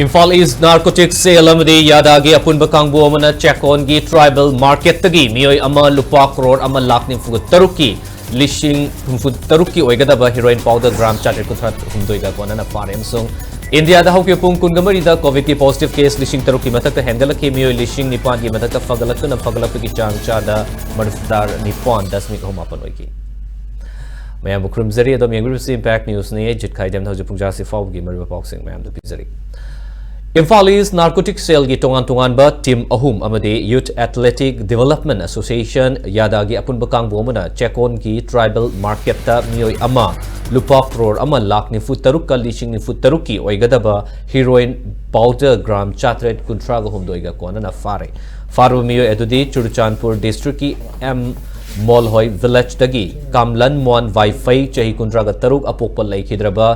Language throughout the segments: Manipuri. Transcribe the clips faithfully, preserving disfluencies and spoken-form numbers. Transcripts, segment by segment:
ꯏꯝꯐꯥꯜ ꯏꯁ ꯅꯥꯔꯀꯣꯇꯤꯛ ꯁꯦꯜ ꯑꯃꯗꯤ ꯌꯥꯗꯥꯒꯤ ꯑꯄꯨꯟꯕ ꯀꯥꯡꯕꯨ ꯑꯃꯅ ꯆꯦꯛꯀꯣꯟꯒꯤ ꯇ꯭ꯔꯥꯏꯕꯦꯜ ꯃꯥꯔꯀꯦꯠꯇꯒꯤ ꯃꯤꯑꯣꯏ ꯑꯃ ꯂꯨꯄꯥ ꯀ꯭ꯔꯣꯔ ꯑꯃ ꯂꯥꯈ ꯅꯤꯐꯨ ꯇꯔꯨꯛꯀꯤ ꯂꯤꯁꯤꯡ ꯍꯨꯝꯐꯨ ꯇꯔꯨꯛꯀꯤ ꯑꯣꯏꯒꯗꯕ ꯍꯤꯔꯣꯏꯟ ꯄꯥꯎꯗꯔ ꯒ꯭ꯔꯥꯝ ꯆꯥꯇ꯭ꯔꯦꯠ ꯀꯨꯟꯊ꯭ꯔꯥ ꯍꯨꯝꯗꯣꯏꯒ ꯀꯣꯟꯅꯅ ꯐꯥꯔꯦ꯫ ꯑꯃꯁꯨꯡ ꯏꯟꯗꯤꯌꯥꯗ ꯍꯧꯈꯤꯕ ꯄꯨꯡ ꯀꯨꯟꯒ ꯃꯔꯤꯗ ꯀꯣꯚꯤꯗꯀꯤ ꯄꯣꯖꯤꯇꯤꯚ ꯀꯦꯁ ꯂꯤꯁꯤꯡ ꯇꯔꯨꯛꯀꯤ ꯃꯊꯛꯇ ꯍꯦꯟꯒꯠꯂꯛꯈꯤ꯫ ꯃꯤꯑꯣꯏ ꯂꯤꯁꯤꯡ ꯅꯤꯄꯥꯟꯒꯤ ꯃꯊꯛꯇ ꯐꯒꯠꯂꯛꯇꯨꯅ ꯐꯒꯠꯂꯛꯄꯒꯤ ꯆꯥꯡ ꯆꯥꯗ ꯃꯔꯤꯐꯨꯇꯔꯥ ꯅꯤꯄꯥꯟ ꯗꯁꯃꯤꯛ ꯑꯍꯨꯝ ꯃꯥꯄꯟ ꯑꯣꯏꯈꯤ꯫ ꯃꯌꯥꯝꯕꯨ ꯈꯨꯔꯨꯝꯖꯔꯤ꯫ ꯑꯗꯣꯝ ꯌꯦꯡꯕꯤꯔꯤꯕꯁꯤ ꯏꯝꯄꯦꯛ ꯅ꯭ꯌꯨꯁꯅꯤ꯫ ꯑꯩ ꯖꯤꯠ ꯈꯥꯏꯗꯦꯝꯅ ꯍꯧꯖꯤꯛ ꯄꯨꯡ ꯇꯔꯥꯁꯤ ꯐꯥꯎꯕꯒꯤ ꯃꯔꯨꯑꯣꯏꯕ ꯄꯥꯎꯁꯤꯡ ꯃꯌꯥꯝꯗꯨ ꯄꯤꯖꯔꯤ꯫ ꯏꯝꯐꯥꯜ ꯏꯁ ꯅꯥꯔꯀꯣꯇꯤꯛ ꯁꯦꯜꯒꯤ ꯇꯣꯉꯥꯟ ꯇꯣꯉꯥꯟꯕ ꯇꯤꯝ ꯑꯍꯨꯝ ꯑꯃꯗꯤ ꯌꯨꯊ ꯑꯦꯊꯂꯦꯇꯤꯛ ꯗꯤꯚꯦꯂꯞꯃꯦꯟ ꯑꯦꯁꯣꯁꯤꯌꯦꯁꯟ, ꯌꯥꯗꯥꯒꯤ ꯑꯄꯨꯟꯕ ꯀꯥꯡꯕꯨ ꯑꯃꯅ ꯆꯦꯛꯀꯣꯟꯒꯤ ꯇ꯭ꯔꯥꯏꯕꯦꯜ ꯃꯥꯔꯀꯦꯠꯇ ꯃꯤꯑꯣꯏ ꯑꯃ ꯂꯨꯄꯥ ꯀ꯭ꯔꯣꯔ ꯑꯃ ꯂꯥꯈ ꯅꯤꯐꯨ ꯇꯔꯨꯛꯀ ꯂꯤꯁꯤꯡ ꯅꯤꯐꯨ ꯇꯔꯨꯛꯀꯤ ꯑꯣꯏꯒꯗꯕ ꯍꯤꯔꯣꯏꯟ ꯄꯥꯎꯗꯔ ꯒ꯭ꯔꯥꯝ ꯆꯥꯇ꯭ꯔꯦꯠ ꯀꯨꯟꯊ꯭ꯔꯥꯒ ꯍꯨꯝꯗꯣꯏꯒ ꯀꯣꯟꯅꯅ ꯐꯥꯔꯦ꯫ ꯐꯥꯔꯕ ꯃꯤꯑꯣꯏ ꯑꯗꯨꯗꯤ ꯆꯨꯔꯆꯥꯟꯄꯨꯔ ꯗꯤꯁꯇ꯭ꯔꯤꯛꯀꯤ ꯑꯦꯝ ꯃꯣꯜꯍꯣꯏ ꯚꯤꯂꯦꯖꯇꯒꯤ ꯀꯥꯝꯂꯟ ꯃꯣꯍꯟ ꯋꯥꯏꯐꯩ, ꯆꯍꯤ ꯀꯨꯟꯊ꯭ꯔꯥꯒ ꯇꯔꯨꯛ, ꯑꯄꯣꯛꯄ ꯂꯩꯈꯤꯗ꯭ꯔꯕ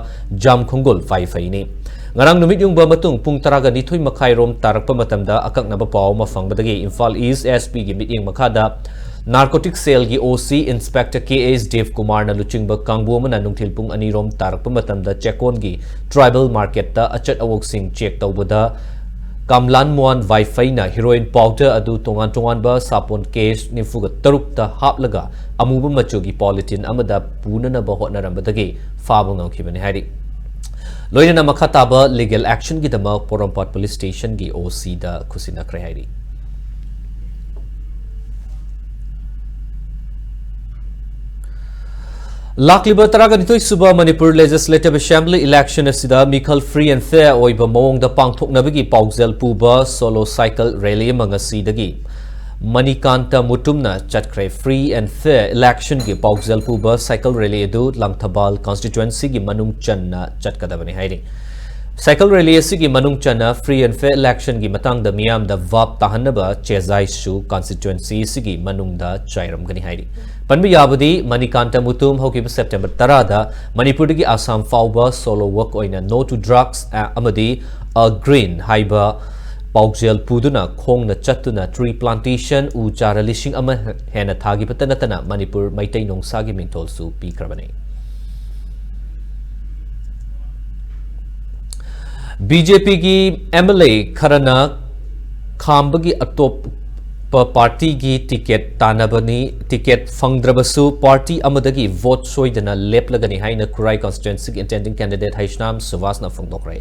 ꯖꯥꯝꯈꯣꯡꯒꯨꯜ ꯋꯥꯏꯐꯩꯅꯤ꯫ ꯉꯔꯥꯡ ꯅꯨꯃꯤꯠ ꯌꯨꯡꯕ ꯃꯇꯨꯡ ꯄꯨꯡ ꯇꯔꯥꯒ ꯅꯤꯊꯣꯏ ꯃꯈꯥꯏꯔꯣꯝ ꯇꯥꯔꯛꯄ ꯃꯇꯝꯗ ꯑꯀꯛꯅꯕ ꯄꯥꯎ ꯑꯃ ꯐꯪꯕꯗꯒꯤ ꯏꯝꯐꯥꯜ ꯏꯁ ꯑꯦꯁ ꯄꯤꯒꯤ ꯃꯤꯠꯌꯦꯡ ꯃꯈꯥꯗ ꯅꯥꯔꯀꯣꯇꯤꯛ ꯁꯦꯜꯒꯤ ꯑꯣ ꯁꯤ ꯏꯟꯁꯄꯦꯛꯇꯔ ꯀꯦ ꯑꯦꯁ ꯗꯦꯕ ꯀꯨꯃꯥꯔꯅ ꯂꯨꯆꯤꯡꯕ ꯀꯥꯡꯕꯨ ꯑꯃꯅ ꯅꯨꯡꯊꯤꯜ ꯄꯨꯡ ꯑꯅꯤꯔꯣꯝ ꯇꯥꯔꯛꯄ ꯃꯇꯝꯗ ꯆꯦꯛꯀꯣꯟꯒꯤ ꯇ꯭ꯔꯥꯏꯕꯦꯜ ꯃꯥꯔꯀꯦꯠꯇ ꯑꯆꯠ ꯑꯋꯣꯛꯁꯤꯡ ꯆꯦꯛ ꯇꯧꯕꯗ ꯀꯥꯝꯂꯥꯟ ꯃꯣꯍꯟ ꯋꯥꯏꯐꯩꯅ ꯍꯤꯔꯣꯏꯟ ꯄꯥꯎꯗꯔ ꯑꯗꯨ ꯇꯣꯉꯥꯟ ꯇꯣꯉꯥꯟꯕ ꯁꯥꯄꯣꯟ ꯀꯦꯁ ꯅꯤꯐꯨꯒ ꯇꯔꯨꯛꯇ ꯍꯥꯞꯂꯒ ꯑꯃꯨꯕ ꯃꯆꯨꯒꯤ ꯄꯣꯂꯤꯊꯤꯟ ꯑꯃꯗ ꯄꯨꯅꯅꯕ ꯍꯣꯠꯅꯔꯝꯕꯗꯒꯤ ꯐꯥꯕ ꯉꯝꯈꯤꯕꯅꯤ ꯍꯥꯏꯔꯤ꯫ ꯂꯣꯏꯅꯅ ꯃꯈꯥ ꯇꯥꯕ ꯂꯤꯒꯦꯜ ꯑꯦꯛꯁꯟꯒꯤꯗꯃꯛ ꯄꯣꯔꯣꯝꯄꯥꯠ ꯄꯨꯂꯤꯁ ꯁ꯭ꯇꯦꯁꯟꯒꯤ ꯑꯣ ꯁꯤꯗ ꯈꯨꯠꯁꯤꯟꯅꯈ꯭ꯔꯦ ꯍꯥꯏꯔꯤ꯫ ꯂꯥꯛꯂꯤꯕ ꯇꯔꯥꯒ ꯅꯤꯊꯣꯏ ꯁꯨꯕ ꯃꯅꯤꯄꯨꯔ ꯂꯦꯖꯤꯁꯂꯦꯇꯤꯚ ꯑꯦꯁꯦꯝꯕ꯭ꯂꯤ ꯏꯂꯦꯛꯁꯟ ꯑꯁꯤꯗ ꯃꯤꯈꯜ ꯐ꯭ꯔꯤ ꯑꯦꯟ ꯐꯦꯌꯔ ꯑꯣꯏꯕ ꯃꯑꯣꯡꯗ ꯄꯥꯡꯊꯣꯛꯅꯕꯒꯤ ꯄꯥꯎꯖꯦꯜ ꯄꯨꯕ ꯁꯣꯂꯣ ꯁꯥꯏꯀꯜ ꯔꯦꯂꯤ ꯑꯃ ꯉꯁꯤꯗꯒꯤ ꯃꯅꯤꯀꯥꯟꯇ ꯃꯨꯇꯨꯝꯅ ꯆꯠꯈ꯭ꯔꯦ꯫ ꯐ꯭ꯔꯤ ꯑꯦꯟ ꯐꯦꯌꯔ ꯏꯂꯦꯛꯁꯟꯒꯤ ꯄꯥꯎꯖꯦꯜ ꯄꯨꯕ ꯁꯥꯏꯀꯜ ꯔꯦꯂꯤ ꯑꯗꯨ ꯂꯥꯡꯊꯕꯥꯜ ꯀꯟꯁꯇꯤꯇ꯭ꯋꯦꯟꯁꯤꯒꯤ ꯃꯅꯨꯡ ꯆꯟꯅ ꯆꯠꯀꯗꯕꯅꯤ ꯍꯥꯏꯔꯤ꯫ ꯁꯥꯏꯀꯜ ꯔꯦꯂꯤ ꯑꯁꯤꯒꯤ ꯃꯅꯨꯡ ꯆꯟꯅ ꯐ꯭ꯔꯤ ꯑꯦꯟ ꯐꯦꯌꯔ ꯏꯂꯦꯛꯁꯟꯒꯤ ꯃꯇꯥꯡꯗ ꯃꯤꯌꯥꯝꯗ ꯚꯥꯞ ꯇꯥꯍꯟꯅꯕ ꯆꯦꯖꯥꯏꯁꯨ ꯀꯟꯁꯇꯤꯇ꯭ꯋꯦꯟꯁꯤ ꯑꯁꯤꯒꯤ ꯃꯅꯨꯡꯗ ꯆꯥꯏꯔꯝꯒꯅꯤ ꯍꯥꯏꯔꯤ꯫ ꯄꯟꯕ ꯌꯥꯕꯗꯤ, ꯃꯅꯤꯀꯥꯟꯇ ꯃꯨꯇꯨꯝ ꯍꯧꯈꯤꯕ ꯁꯦꯞꯇꯦꯝꯕꯔ ꯇꯔꯥꯗ ꯃꯅꯤꯄꯨꯔꯗꯒꯤ ꯑꯁꯥꯝ ꯐꯥꯎꯕ ꯁꯣꯂꯣ ꯋꯥꯛ ꯑꯣꯏꯅ No to Drugs ꯑꯃꯗꯤ A Green ꯍꯥꯏꯕ ꯄꯥꯎꯖꯦꯜ ꯄꯨꯗꯨꯅ ꯈꯣꯡꯅ ꯆꯠꯇꯨꯅ ꯇ꯭ꯔꯤ ꯄ꯭ꯂꯥꯟꯇꯦꯁꯟ, ꯎ ꯆꯥꯔ ꯂꯤꯁꯤꯡ ꯑꯃ ꯍꯦꯟꯅ ꯊꯥꯈꯤꯕꯇ ꯅꯠꯇꯅ ꯃꯅꯤꯄꯨꯔ ꯃꯩꯇꯩ ꯅꯣꯡꯁꯥꯒꯤ ꯃꯤꯡꯊꯣꯜꯁꯨ ꯄꯤꯈ꯭ꯔꯕꯅꯤ꯫ ꯕꯤ ꯖꯦ ꯄꯤꯒꯤ ꯑꯦꯝ ꯑꯦꯜ ꯑꯦ ꯈꯔꯅ ꯈꯥꯝꯕꯒꯤ ꯑꯇꯣꯞꯄ ꯄꯥꯔꯇꯤꯒꯤ ꯇꯤꯀꯦꯠ ꯇꯥꯟꯅꯕꯅꯤ, ꯇꯤꯀꯦꯠ ꯐꯪꯗ꯭ꯔꯕꯁꯨ ꯄꯥꯔꯇꯤ ꯑꯃꯗꯒꯤ ꯚꯣꯠ ꯁꯣꯏꯗꯅ ꯂꯦꯞꯂꯒꯅꯤ ꯍꯥꯏꯅ ꯈꯨꯔꯥꯏ ꯀꯟꯁꯇꯤꯇ꯭ꯋꯦꯟꯁꯤꯒꯤ ꯏꯟꯇꯦꯟꯗꯤꯡ ꯀꯦꯟꯗꯤꯗꯦꯠ ꯍꯩꯁꯅꯥꯝ ꯁꯨꯕꯥꯁꯅ ꯐꯣꯡꯗꯣꯛꯈ꯭ꯔꯦ꯫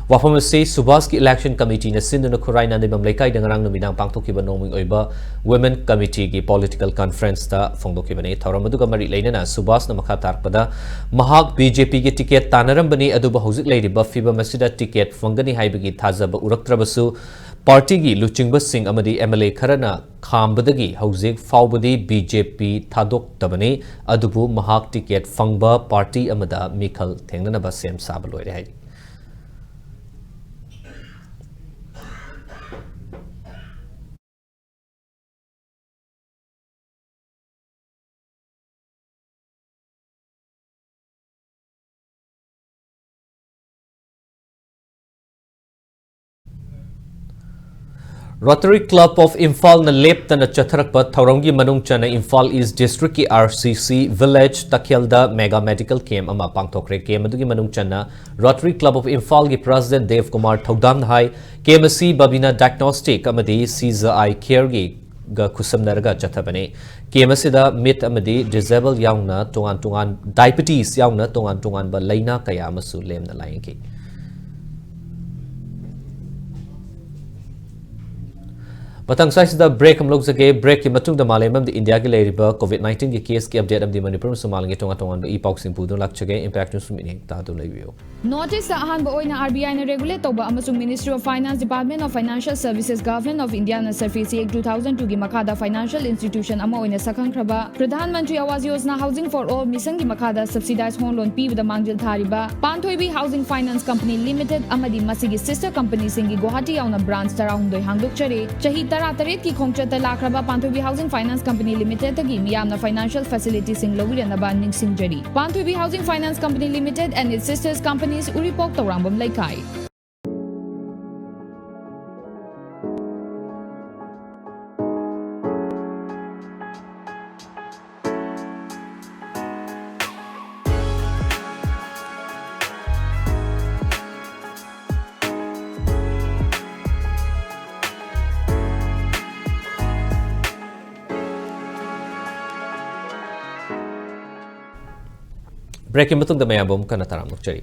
ꯋꯥꯐꯝ ꯑꯁꯤ ꯁꯨꯕꯥꯁꯀꯤ ꯏꯂꯦꯛꯁꯟ ꯀꯃꯤꯇꯤꯅ ꯁꯤꯟꯗꯨꯅ ꯈꯨꯔꯥꯏ ꯅꯥꯟꯗꯩꯕꯝ ꯂꯩꯀꯥꯏꯗ ꯉꯔꯥꯡ ꯅꯨꯃꯤꯗꯥꯡ ꯄꯥꯡꯊꯣꯛꯈꯤꯕ ꯅꯣꯡꯃꯒꯤ ꯑꯣꯏꯕ ꯋꯨꯃꯦꯟ ꯀꯃꯤꯇꯤꯒꯤ ꯄꯣꯂꯤꯇꯤꯀꯦꯜ ꯀꯟꯐꯔꯦꯟꯁꯇ ꯐꯣꯡꯗꯣꯛꯈꯤꯕꯅꯤ꯫ ꯊꯧꯔꯝ ꯑꯗꯨꯒ ꯃꯔꯤ ꯂꯩꯅꯅ ꯁꯨꯕꯥꯁꯅ ꯃꯈꯥ ꯇꯥꯔꯛꯄꯗ, ꯃꯍꯥꯛ ꯕꯤ ꯖꯦ ꯄꯤꯒꯤ ꯇꯤꯀꯦꯠ ꯇꯥꯟꯅꯔꯝꯕꯅꯤ, ꯑꯗꯨꯕꯨ ꯍꯧꯖꯤꯛ ꯂꯩꯔꯤꯕ ꯐꯤꯕꯝ ꯑꯁꯤꯗ ꯇꯤꯀꯦꯠ ꯐꯪꯒꯅꯤ ꯍꯥꯏꯕꯒꯤ ꯊꯥꯖꯕ ꯎꯔꯛꯇ꯭ꯔꯕꯁꯨ, ꯄꯥꯔꯇꯤꯒꯤ ꯂꯨꯆꯤꯡꯕꯁꯤꯡ ꯑꯃꯗꯤ ꯑꯦꯝ ꯑꯦꯜ ꯑꯦ ꯈꯔꯅ ꯈꯥꯝꯕꯗꯒꯤ ꯍꯧꯖꯤꯛ ꯐꯥꯎꯕꯗꯤ ꯕꯤ ꯖꯦ ꯄꯤ ꯊꯥꯗꯣꯛꯇꯕꯅꯤ, ꯑꯗꯨꯕꯨ ꯃꯍꯥꯛ ꯇꯤꯀꯦꯠ ꯐꯪꯕ ꯄꯥꯔꯇꯤ ꯑꯃꯗ ꯃꯤꯈꯜ ꯊꯦꯡꯅꯅꯕ ꯁꯦꯝ ꯁꯥꯕ ꯂꯣꯏꯔꯦ ꯍꯥꯏꯔꯤ꯫ Rotary Club of ꯏꯝꯐꯥꯜꯅ ꯂꯦꯞꯇꯅ ꯆꯠꯊꯔꯛꯄ ꯊꯧꯔꯝꯒꯤ ꯃꯅꯨꯡ ꯆꯟꯅ ꯏꯝꯐꯥꯜ ꯏꯁ ꯗꯤꯁꯇ꯭ꯔꯤꯛꯀꯤ ꯑꯥꯔ ꯁꯤ ꯁꯤ ꯚꯤꯂꯦꯖ ꯇꯈꯦꯜꯗ ꯃꯦꯒꯥ ꯃꯦꯗꯤꯀꯦꯜ ꯀꯦꯝꯞ ꯑꯃ ꯄꯥꯡꯊꯣꯛꯈ꯭ꯔꯦ꯫ ꯀꯦꯝꯞ ꯑꯗꯨꯒꯤ ꯃꯅꯨꯡ ꯆꯟꯅ ꯔꯣꯇꯔꯤ ꯀ꯭ꯂꯕ ꯑꯣꯐ ꯏꯝꯐꯥꯜꯒꯤ ꯄ꯭ꯔꯦꯁꯤꯗꯦꯟꯠ ꯗꯦꯕ ꯀꯨꯃꯥꯔ ꯊꯧꯗꯥꯝꯅ ꯍꯥꯏ, ꯀꯦꯝꯞ ꯑꯁꯤ ꯕꯕꯤꯅꯥ ꯗꯥꯏꯒꯅꯣꯁꯇꯤꯛ ꯑꯃꯗꯤ ꯁꯤ ꯖꯤ ꯑꯥꯏ ꯀꯦꯌꯔꯒꯤ ꯒ ꯈꯨꯠꯁꯝꯅꯔꯒ ꯆꯠꯊꯕꯅꯤ꯫ ꯀꯦꯝꯞ ꯑꯁꯤꯗ ꯃꯤꯠ ꯑꯃꯗꯤ ꯗꯤꯁꯦꯕꯜ ꯌꯥꯎꯅ ꯇꯣꯉꯥꯟ ꯇꯣꯉꯥꯟ, ꯗꯥꯏꯕꯤꯇꯤꯁ ꯌꯥꯎꯅ ꯇꯣꯉꯥꯟ ꯇꯣꯉꯥꯟꯕ ꯂꯥꯏꯅꯥ ꯀꯌꯥ ꯑꯃꯁꯨ ꯂꯦꯝꯅ ꯂꯥꯌꯦꯡꯈꯤ꯫ ꯃꯊꯪ ꯁ꯭ꯋꯥꯏꯁꯤꯗ ꯕ꯭ꯔꯦꯛ ꯑꯃ ꯂꯧꯖꯒꯦ꯫ ꯕ꯭ꯔꯦꯛꯀꯤ ꯃꯇꯨꯡꯗ ꯃꯥꯂꯦꯝ ꯑꯃꯗꯤ ꯏꯟꯗꯤꯌꯥꯒꯤ ꯂꯩꯔꯤꯕ ꯀꯣꯚꯤꯗ ꯅꯥꯏꯟꯇꯤꯟꯒꯤ ꯀꯦꯁꯀꯤ ꯑꯞꯗꯦꯠ ꯑꯃꯗꯤ ꯃꯅꯤꯄꯨꯔ ꯑꯃꯁꯨꯡ ꯃꯥꯂꯦꯝꯒꯤ ꯇꯣꯉꯥꯟ ꯇꯣꯉꯥꯟꯕ ꯏ ꯄꯥꯎꯁꯤꯡ ꯄꯨꯗꯨꯅ ꯂꯥꯛꯆꯒꯦ꯫ ꯏꯝꯄꯦꯛ ꯅ꯭ꯌꯨꯁ ꯃꯤꯠꯌꯦꯡ ꯇꯥꯗꯨꯅ ꯂꯩꯕꯤꯌꯨ꯫ ꯅꯣꯔꯠ ꯏꯁꯇ ꯑꯍꯥꯟꯕ ꯑꯣꯏꯅ ꯑꯥꯔ ꯕꯤ ꯑꯥꯏꯅ ꯔꯦꯒꯨꯂꯦꯠ ꯇꯧꯕ ꯑꯃꯁꯨꯡ Ministry of Finance, Department of Financial Services, Government of Indiaꯅ SARFAESI Act two thousand twoꯒꯤ ꯃꯈꯥꯗ ꯐꯥꯏꯅꯥꯟꯁꯤꯌꯦꯜ ꯏꯟꯁꯇꯤꯇ꯭ꯌꯨꯁꯟ ꯑꯃ ꯑꯣꯏꯅ ꯁꯛꯈꯪꯈ꯭ꯔꯕ Pradhan Mantri Awas Yojana housing four all ꯃꯤꯁꯟꯒꯤ ꯃꯈꯥꯗ ꯁꯕꯁꯤꯗꯥꯏꯖ ꯍꯣꯝ ꯂꯣꯟ ꯄꯤꯕꯗ ꯃꯥꯡꯖꯤꯜ ꯊꯥꯔꯤꯕ ꯄꯥꯟꯊꯣꯏꯕꯤ ꯍꯥꯎꯁꯤꯡ ꯐꯥꯏꯅꯥꯟꯁ ꯀꯝꯄꯅꯤ ꯂꯤꯃꯤꯇꯦꯗ ꯑꯃꯗꯤ ꯃꯁꯤꯒꯤ ꯁꯤꯁꯇꯔ ꯀꯝꯄꯅꯤꯁꯤꯡꯒꯤ ꯒꯨꯋꯥꯍꯥꯇꯤ ꯌꯥꯎꯅ ꯕ꯭ꯔꯥꯟꯆ ꯇꯔꯥꯍꯨꯝꯗꯣꯏ ꯍꯥꯡꯗꯣꯛꯆꯔꯤ꯫ ꯆꯍꯤ ꯇꯔꯥꯇꯔꯦꯠꯀꯤ ꯈꯣꯡꯆꯠꯇ ꯂꯥꯛꯈ꯭ꯔꯕ ꯄꯥꯟꯊꯣꯏꯕꯤ ꯍꯥꯎꯁꯤꯡ ꯐꯥꯏꯅꯥꯟꯁ ꯀꯝꯄꯅꯤ ꯂꯤꯃꯤꯇꯦꯗꯇꯒꯤ ꯃꯤꯌꯥꯝꯅ ꯐꯥꯏꯅꯥꯟꯁꯤꯌꯦꯜ ꯐꯦꯁꯤꯂꯤꯇꯤꯁꯤꯡ ꯂꯧꯕꯤꯔꯅꯕ ꯅꯤꯡꯁꯤꯡꯖꯔꯤ꯫ Panthuibi Housing Finance Company Limited and its sisters companies, Uripok, Taurangvam Leikai. Break-ꯀꯤ ꯃꯇꯨꯡꯗ ꯃꯌꯥꯝꯕꯨ ꯑꯃꯨꯛ ꯍꯟꯅ ꯇꯔꯥꯝꯅ ꯑꯣꯛꯆꯔꯤ꯫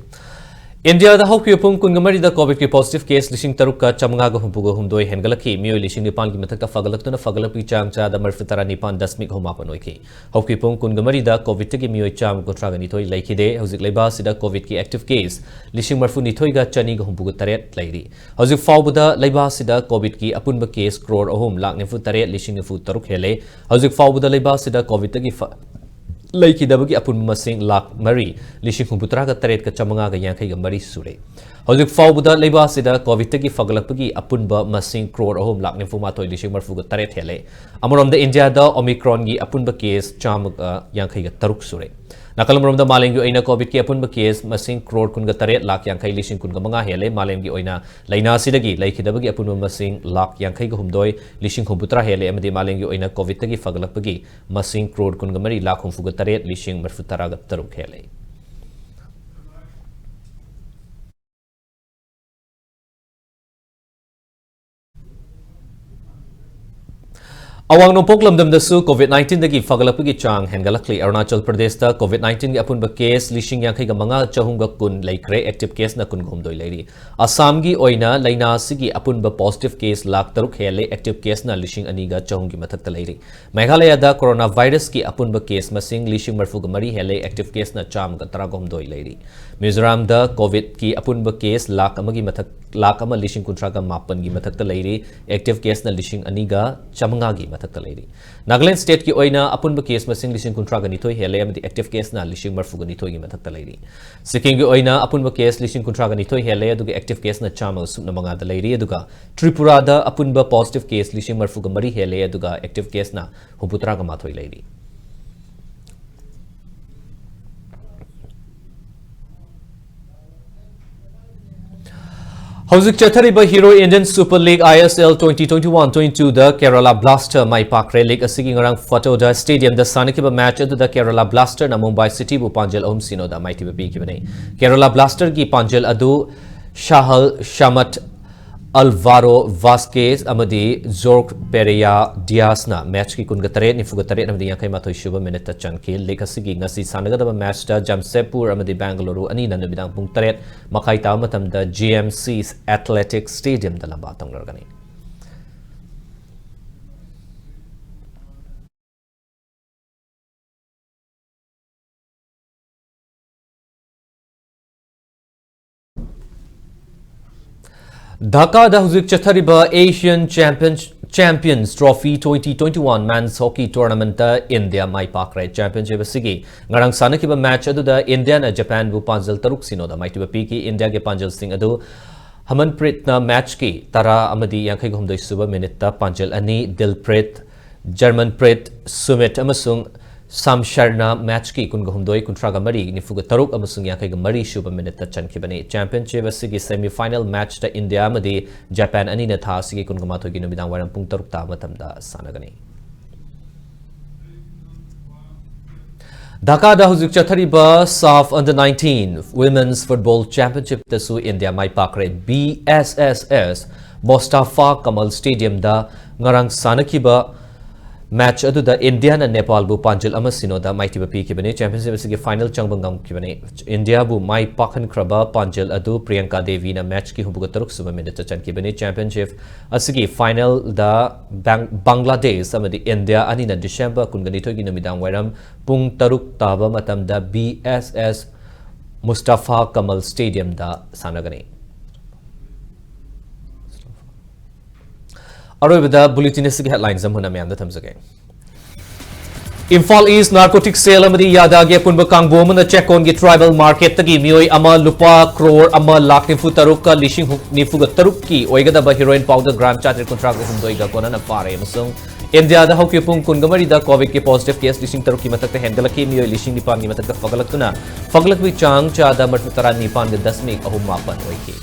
ꯏꯟꯗꯤꯌꯥꯗ ꯍꯧꯈꯤꯕ ꯄꯨꯡ ꯀꯨꯟꯃꯔꯤꯗ COVID-ꯀꯤ positive case ꯂꯤꯁꯤꯡ ꯇꯔꯨꯛꯀ ꯆꯥꯃꯉꯥꯒ ꯍꯨꯝꯐꯨꯒ ꯍꯨꯝꯗꯣꯏ ꯍꯦꯟꯒꯠꯂꯛꯈꯤ꯫ ꯃꯤꯑꯣꯏ ꯂꯤꯁꯤꯡ ꯅꯤꯄꯥꯟꯒꯤ ꯃꯊꯛꯇ ꯐꯒꯠꯂꯛꯇꯨꯅ ꯐꯒꯠꯂꯛꯄꯒꯤ ꯆꯥꯡ ꯆꯥꯗ ꯃꯔꯤꯐꯨ ꯇꯔꯥ ꯅꯤꯄꯥꯟ ꯗꯁꯃꯤꯛ ꯑꯍꯨꯝ ꯃꯥꯄꯟ ꯑꯣꯏꯈꯤ꯫ ꯍꯧꯈꯤꯕ ꯄꯨꯡ ꯀꯨꯟꯃꯔꯤꯗ COVID-ꯇꯒꯤ ꯃꯤꯑꯣꯏ ꯆꯥꯝꯃ ꯀꯨꯟꯊ꯭ꯔꯥꯒ ꯅꯤꯊꯣꯏ ꯂꯩꯈꯤꯗꯦ꯫ ꯍꯧꯖꯤꯛ ꯂꯩꯕꯥꯛ ꯑꯁꯤꯗ COVID-ꯀꯤ active case ꯂꯤꯁꯤꯡ ꯃꯔꯤꯐꯨ ꯅꯤꯊꯣꯏꯒ ꯆꯅꯤꯒ ꯍꯨꯝꯐꯨꯒ ꯇꯔꯦꯠ ꯂꯩꯔꯤ꯫ ꯍꯧꯖꯤꯛ ꯐꯥꯎꯕꯗ ꯂꯩꯕꯥꯛ ꯑꯁꯤꯗ COVID-ꯀꯤ ꯑꯄꯨꯟꯕ case ꯀ꯭ꯔꯣꯔ ꯑꯍꯨꯝ ꯂꯥꯈ ꯅꯤꯐꯨ ꯇꯔꯦꯠ ꯂꯤꯁꯤꯡ ꯅꯤꯐꯨ ꯇꯔꯨꯛ ꯍꯦꯜꯂꯦ꯫ ꯍꯧꯖꯤꯛ ꯐꯥꯎꯕꯗ ꯂꯩꯕꯥꯛ ꯑꯁꯤꯗ COVID-ꯇꯒꯤ ꯐ-, ꯂꯩꯈꯤꯗꯕꯒꯤ ꯑꯄꯨꯟꯕ ꯃꯁꯤꯡ ꯂꯥꯈ ꯃꯔꯤ ꯂꯤꯁꯤꯡ ꯍꯨꯝꯐꯨꯇꯔꯥꯒ ꯇꯔꯦꯠꯀ ꯆꯥꯃꯉꯥꯒ ꯌꯥꯡꯈꯩꯒ ꯃꯔꯤ ꯁꯨꯔꯦ꯫ ꯍꯧꯖꯤꯛ ꯐꯥꯎꯕꯗ ꯂꯩꯕꯥꯛ ꯑꯁꯤꯗ COVID-ꯇꯒꯤ ꯐꯒꯠꯂꯛꯄꯒꯤ ꯑꯄꯨꯟꯕ ꯃꯁꯤꯡ ꯀ꯭ꯔꯣꯔ ꯑꯍꯨꯝ ꯂꯥꯈ ꯅꯤꯐꯨ ꯃꯥꯊꯣꯏ ꯂꯤꯁꯤꯡ ꯃꯔꯤꯐꯨꯒ ꯇꯔꯦꯠ ꯍꯦꯜꯂꯦ꯫ ꯑꯃꯔꯣꯝꯗ ꯏꯟꯗꯤꯌꯥꯗ Omicron-ꯒꯤ ꯑꯄꯨꯟꯕ case ꯆꯥꯝꯃꯒ ꯌꯥꯡꯈꯩꯒ ꯇꯔꯨꯛ ꯁꯨꯔꯦ꯫ ꯅꯥꯀꯜ ꯑꯃꯔꯣꯝꯗ ꯃꯥꯂꯦꯝꯒꯤ ꯑꯣꯏꯅ COVID-ꯀꯤ ꯑꯄꯨꯟꯕ case ꯃꯁꯤꯡ ꯀ꯭ꯔꯣꯔ ꯀꯨꯟꯒ ꯇꯔꯦꯠ ꯂꯥꯈ ꯌꯥꯡꯈꯩ ꯂꯤꯁꯤꯡ ꯀꯨꯟꯒ ꯃꯉꯥ ꯍꯦꯜꯂꯦ꯫ ꯃꯥꯂꯦꯝꯒꯤ ꯑꯣꯏꯅ ꯂꯥꯏꯅꯥ ꯑꯁꯤꯗꯒꯤ ꯂꯩꯈꯤꯗꯕꯒꯤ ꯑꯄꯨꯟꯕ ꯃꯁꯤꯡ ꯂꯥꯈ ꯌꯥꯡꯈꯩꯒ ꯍꯨꯝꯗꯣꯏ ꯂꯤꯁꯤꯡ ꯍꯨꯝꯐꯨꯇꯔꯥ ꯍꯦꯜꯂꯦ, ꯑꯃꯗꯤ ꯃꯥꯂꯦꯝꯒꯤ ꯑꯣꯏꯅ COVID-ꯇꯒꯤ ꯐꯒꯠꯂꯛꯄꯒꯤ ꯃꯁꯤꯡ ꯀ꯭ꯔꯣꯔ ꯀꯨꯟꯒ ꯃꯔꯤ ꯂꯥꯈ ꯍꯨꯝꯐꯨꯒ ꯇꯔꯦꯠ ꯂꯤꯁꯤꯡ ꯃꯔꯤꯐꯨ ꯇꯔꯥꯒ ꯇꯔꯨꯛ ꯍꯦꯜꯂꯦ꯫ ꯑꯋꯥꯡ ꯅꯣꯡꯄꯣꯛ ꯂꯝꯗꯝꯗꯁꯨ COVID nineteen-ꯗꯒꯤ ꯐꯒꯠꯂꯛꯄꯒꯤ ꯆꯥꯡ ꯍꯦꯟꯒꯠꯂꯛꯂꯤ꯫ ꯑꯔꯨꯅꯥꯆꯜ ꯄ꯭ꯔꯗꯦꯁꯇ COVID nineteen-ꯒꯤ ꯑꯄꯨꯟꯕ case ꯂꯤꯁꯤꯡ ꯌꯥꯡꯈꯩꯒ ꯃꯉꯥ ꯆꯍꯨꯝꯒ ꯀꯨꯟ ꯂꯩꯈ꯭ꯔꯦ, active case-ꯅ ꯀꯨꯟꯒ ꯍꯨꯝꯗꯣꯏ ꯂꯩꯔꯤ꯫ ꯑꯁꯥꯝꯒꯤ ꯑꯣꯏꯅ ꯂꯥꯏꯅꯥ ꯑꯁꯤꯒꯤ ꯑꯄꯨꯟꯕ positive case ꯂꯥꯈ ꯇꯔꯨꯛ ꯍꯦꯜꯂꯦ, active case-ꯅ ꯂꯤꯁꯤꯡ ꯑꯅꯤꯒ ꯆꯍꯨꯝꯒꯤ ꯃꯊꯛꯇ ꯂꯩꯔꯤ꯫ ꯃꯦꯘꯥꯂꯌꯥꯗ coronavirus-ꯀꯤ ꯑꯄꯨꯟꯕ case ꯃꯁꯤꯡ ꯂꯤꯁꯤꯡ ꯃꯔꯤꯐꯨꯒ ꯃꯔꯤ ꯍꯦꯜꯂꯦ, active case-ꯅ ꯆꯥꯝꯃꯒ ꯇꯔꯥꯒ ꯍꯨꯝꯗꯣꯏ ꯂꯩꯔꯤ꯫ ꯃꯤꯖꯣꯔꯥꯝꯗ COVID-ꯀꯤ ꯑꯄꯨꯟꯕ case ꯂꯥꯈ ꯑꯃꯒꯤ ꯃꯊꯛ, ꯂꯥꯈ ꯑꯃ ꯂꯤꯁꯤꯡ ꯀꯨꯟꯊ꯭ꯔꯥꯒ ꯃꯥꯄꯟꯒꯤ ꯃꯊꯛꯇ ꯂꯩꯔꯤ, active case-ꯅ ꯂꯤꯁꯤꯡ ꯑꯅꯤꯒ ꯆꯥꯃꯉꯥꯒꯤ ꯃꯊꯛꯇ ꯂꯩꯔꯤ꯫ ꯅꯥꯒꯥꯂꯦꯟ state-ꯀꯤ ꯑꯣꯏꯅ ꯑꯄꯨꯟꯕ case ꯃꯁꯤꯡ ꯂꯤꯁꯤꯡ ꯀꯨꯟꯊ꯭ꯔꯥꯒ ꯅꯤꯊꯣꯏ ꯍꯦꯜꯂꯦ ꯑꯃꯗꯤ active case-ꯅ ꯂꯤꯁꯤꯡ ꯃꯔꯤꯐꯨꯒ ꯅꯤꯊꯣꯏꯒꯤ ꯃꯊꯛꯇ ꯂꯩꯔꯤ꯫ ꯁꯤꯛꯀꯤꯝꯒꯤ ꯑꯣꯏꯅ ꯑꯄꯨꯟꯕ case ꯂꯤꯁꯤꯡ ꯀꯨꯟꯊ꯭ꯔꯥꯒ ꯅꯤꯊꯣꯏ ꯍꯦꯜꯂꯦ, ꯑꯗꯨꯒ active case-ꯅ ꯆꯥꯝꯃꯒ ꯁꯨꯞꯅ ꯃꯉꯥꯗ ꯂꯩꯔꯤ, ꯑꯗꯨꯒ ꯇ꯭ꯔꯤꯄꯨꯔꯥꯗ ꯑꯄꯨꯟꯕ positive case ꯂꯤꯁꯤꯡ ꯃꯔꯤꯐꯨꯒ ꯃꯔꯤ ꯍꯦꯜꯂꯦ, ꯑꯗꯨꯒ active case-ꯅ ꯍꯨꯝꯐꯨꯇꯔꯥꯒ ꯃꯥꯊꯣꯏ ꯂꯩꯔꯤ꯫ ꯍꯧꯖꯤꯛ ꯆꯠꯊꯔꯤꯕ Hero Indian Super League, I S L, twenty twenty-one twenty-two-ꯗ Kerala Blaster my ꯄꯥꯛꯈ꯭ꯔꯦ꯫ League ꯑꯁꯤꯒꯤ ꯉꯔꯥꯡ ꯐꯇꯣꯗꯥ Stadium-ꯗ ꯁꯥꯟꯅꯈꯤꯕ match ꯑꯗꯨꯗ Kerala Blaster-ꯅ Mumbai City-ꯕꯨ ꯄꯥꯟꯖꯜ ꯑꯍꯨꯝ ꯁꯤꯅꯣꯗ ꯃꯥꯏꯊꯤꯕ ꯄꯤꯈꯤꯕꯅꯤ꯫ Kerala Blaster-ꯒꯤ ꯄꯥꯟꯖꯜ ꯑꯗꯨ ꯁꯥꯍꯜ ꯁꯃꯠ Alvaro Vasquez ꯑꯃꯗꯤ Jorge Pereira Diazꯅ ꯃꯦꯆꯀꯤ ꯀꯨꯟꯒ ꯇꯔꯦꯠ, ꯅꯤꯐꯨꯒ ꯇꯔꯦꯠ ꯑꯃꯗꯤ ꯌꯥꯡꯈꯩ ꯃꯥꯊꯣꯏ ꯁꯨꯕ ꯃꯤꯅꯤꯠꯇ ꯆꯟꯈꯤ꯫ ꯂꯤꯒ ꯑꯁꯤꯒꯤ ꯉꯁꯤ ꯁꯥꯟꯅꯒꯗꯕ ꯃꯦꯆꯇ ꯖꯥꯝꯁꯦꯗꯄꯨꯔ ꯑꯃꯗꯤ ꯕꯦꯡꯒꯂꯨꯔꯨ ꯑꯅꯤꯅ ꯅꯨꯃꯤꯗꯥꯡ ꯄꯨꯡ ꯇꯔꯦꯠ ꯃꯈꯥꯏ ꯇꯥꯕ ꯃꯇꯝꯗ G M C Athletic Stadiumꯗ ꯂꯝꯕꯥ ꯇꯧꯅꯔꯒꯅꯤ꯫ ꯙꯥꯀꯥꯗ ꯍꯧꯖꯤꯛ ꯆꯠꯊꯔꯤꯕ Asian Champions, Champions Trophy twenty twenty-one Men's Hockey Tournamentꯇ ꯏꯟꯗꯤꯌꯥ ꯃꯥꯏ ꯄꯥꯛꯈ꯭ꯔꯦ꯫ Championship ꯑꯁꯤꯒꯤ ꯉꯔꯥꯡ ꯁꯥꯟꯅꯈꯤꯕ ꯃꯦꯆ ꯑꯗꯨꯗ ꯏꯟꯗꯤꯌꯥꯅ ꯖꯄꯥꯟꯕꯨ ꯄꯥꯟꯖꯜ ꯇꯔꯨꯛ ꯁꯤꯅꯣꯗ ꯃꯥꯏꯊꯤꯕ ꯄꯤꯈꯤ꯫ ꯏꯟꯗꯤꯌꯥꯒꯤ ꯄꯥꯟꯖꯜꯁꯤꯡ ꯑꯗꯨ ꯍꯃꯟꯄ꯭ꯔꯤꯠꯅ ꯃꯦꯆꯀꯤ ꯇꯔꯥ ꯑꯃꯗꯤ ꯌꯥꯡꯈꯩ ꯍꯨꯝꯗꯣꯏ ꯁꯨꯕ ꯃꯤꯅꯤꯠꯇ ꯄꯥꯟꯖꯜ ꯑꯅꯤ, ꯗꯤꯜꯄ꯭ꯔꯤꯠ, ꯖꯔꯃꯟꯄ꯭ꯔꯤꯠ, ꯁꯨꯃꯤꯠ ꯑꯃꯁꯨꯡ ꯁꯥꯝꯁꯔꯅ ꯃꯦꯆꯀꯤ ꯀꯨꯟꯒ ꯍꯨꯝꯗꯣꯏ, ꯀꯨꯟꯊ꯭ꯔꯥꯒ ꯃꯔꯤ, ꯅꯤꯐꯨꯒ ꯇꯔꯨꯛ ꯑꯃꯁꯨꯡ ꯌꯥꯡꯈꯩꯒ ꯃꯔꯤ ꯁꯨꯕ ꯃꯤꯅꯤꯠꯇ ꯆꯟꯈꯤꯕꯅꯤ꯫ Championship ꯑꯁꯤꯒꯤ semi final ꯃꯦꯆꯇ ꯏꯟꯗꯤꯌꯥ ꯑꯃꯗꯤ ꯖꯄꯥꯟ ꯑꯅꯤꯅ ꯊꯥ ꯑꯁꯤꯒꯤ ꯀꯨꯟꯒ ꯃꯥꯊꯣꯏꯒꯤ ꯅꯨꯃꯤꯗꯥꯡ ꯋꯥꯏꯔꯝ ꯄꯨꯡ ꯇꯔꯨꯛ ꯇꯥꯕ ꯃꯇꯝꯗ ꯁꯥꯟꯅꯒꯅꯤ꯫ ꯙꯥꯀꯥꯗ ꯍꯧꯖꯤꯛ ꯆꯠꯊꯔꯤꯕ SAFF Under nineteen Women's Football Championshipꯇꯁꯨ ꯏꯟꯗꯤꯌꯥ ꯃꯥꯏ ꯄꯥꯛꯈ꯭ꯔꯦ꯫ B S S S Mostafa Kamal Stadiumꯗ ꯉꯔꯥꯡ ꯁꯥꯟꯅꯈꯤꯕ ꯃꯦꯆ ꯑꯗꯨꯗ ꯏꯟꯗꯤꯌꯥꯅ ꯅꯦꯄꯥꯜꯕꯨ ꯄꯥꯟꯖꯤꯜ ꯑꯃ ꯁꯤꯅꯣꯗ ꯃꯥꯏꯊꯤꯕ ꯄꯤꯈꯤꯕꯅꯤ꯫ Championship ꯑꯁꯤꯒꯤ final ꯆꯪꯕ ꯉꯝꯈꯤꯕꯅꯤ꯫ ꯏꯟꯗꯤꯌꯥꯕꯨ ꯃꯥꯏ ꯄꯥꯛꯍꯟꯈ꯭ꯔꯕ ꯄꯥꯟꯖꯤꯜ ꯑꯗꯨ ꯄ꯭ꯔꯤꯌꯪꯀꯥ ꯗꯦꯕꯤꯅ ꯃꯦꯆꯀꯤ ꯍꯨꯝꯐꯨꯒ ꯇꯔꯨꯛ ꯁꯨꯕ ꯃꯤꯅꯤꯠꯇ ꯆꯟꯈꯤꯕꯅꯤ꯫ Championship ꯑꯁꯤꯒꯤ finalꯗ ꯕꯦꯡ-, ꯕꯪꯒ꯭ꯂꯥꯗꯦꯁ ꯑꯃꯗꯤ ꯏꯟꯗꯤꯌꯥ ꯑꯅꯤꯅ ꯗꯤꯁꯦꯝꯕꯔ ꯀꯨꯟꯒ ꯅꯤꯊꯣꯏꯒꯤ ꯅꯨꯃꯤꯗꯥꯡ ꯋꯥꯏꯔꯝ ꯄꯨꯡ ꯇꯔꯨꯛ ꯇꯥꯕ ꯃꯇꯝꯗ B S S ꯃꯨꯁꯇꯥꯐꯥ ꯀꯃꯜ Stadiumꯗ ꯁꯥꯟꯅꯒꯅꯤ꯫ ꯑꯔꯣꯏꯕꯗ bulletin ꯑꯁꯤꯒꯤ headlines ꯑꯃꯨꯛ ꯍꯟꯅ ꯃꯌꯥꯝꯗ ꯊꯝꯖꯒꯦ꯫ ꯏꯝꯐꯥꯜ East Narcotic Cell ꯑꯃꯗꯤ ꯌꯥꯗꯥꯒꯤ ꯑꯄꯨꯟꯕ ꯀꯥꯡꯕꯨ ꯑꯃꯅ ꯆꯦꯛꯀꯣꯟꯒꯤ tribal marketꯇꯒꯤ ꯃꯤꯑꯣꯏ ꯑꯃ ꯂꯨꯄꯥ ꯀ꯭ꯔꯣꯔ ꯑꯃ ꯂꯥꯈ ꯅꯤꯐꯨ ꯇꯔꯨꯛꯀ ꯂꯤꯁꯤꯡ ꯍꯨꯝ-, ꯅꯤꯐꯨꯒ ꯇꯔꯨꯛꯀꯤ ꯑꯣꯏꯒꯗꯕ heroin powder gram ꯆꯥꯇ꯭ꯔꯦꯠ ꯀꯨꯟꯊ꯭ꯔꯥꯒ ꯍꯨꯝꯗꯣꯏꯒ ꯀꯣꯟꯅꯅ ꯐꯥꯔꯦ ꯑꯃꯁꯨꯡ ꯏꯟꯗꯤꯌꯥꯗ ꯍꯧꯈꯤꯕ ꯄꯨꯡ ꯀꯨꯟꯒ ꯃꯔꯤꯗ COVIDꯀꯤ positive case ꯂꯤꯁꯤꯡ ꯇꯔꯨꯛꯀꯤ ꯃꯊꯛꯇ ꯍꯦꯟꯒꯠꯂꯛꯈꯤ꯫ ꯃꯤꯑꯣꯏ ꯂꯤꯁꯤꯡ ꯅꯤꯄꯥꯟꯒꯤ ꯃꯊꯛꯇ ꯐꯒꯠꯂꯛꯇꯨꯅ ꯐꯒꯠꯂꯛꯄꯒꯤ ꯆꯥꯡ ꯆꯥꯗ ꯃꯔꯤꯐꯨ ꯇꯔꯥ ꯅꯤꯄꯥꯟꯒ ꯗꯁꯃꯤꯛ ꯑꯍꯨꯝ ꯃꯥꯄꯟ ꯑꯣꯏꯈꯤ꯫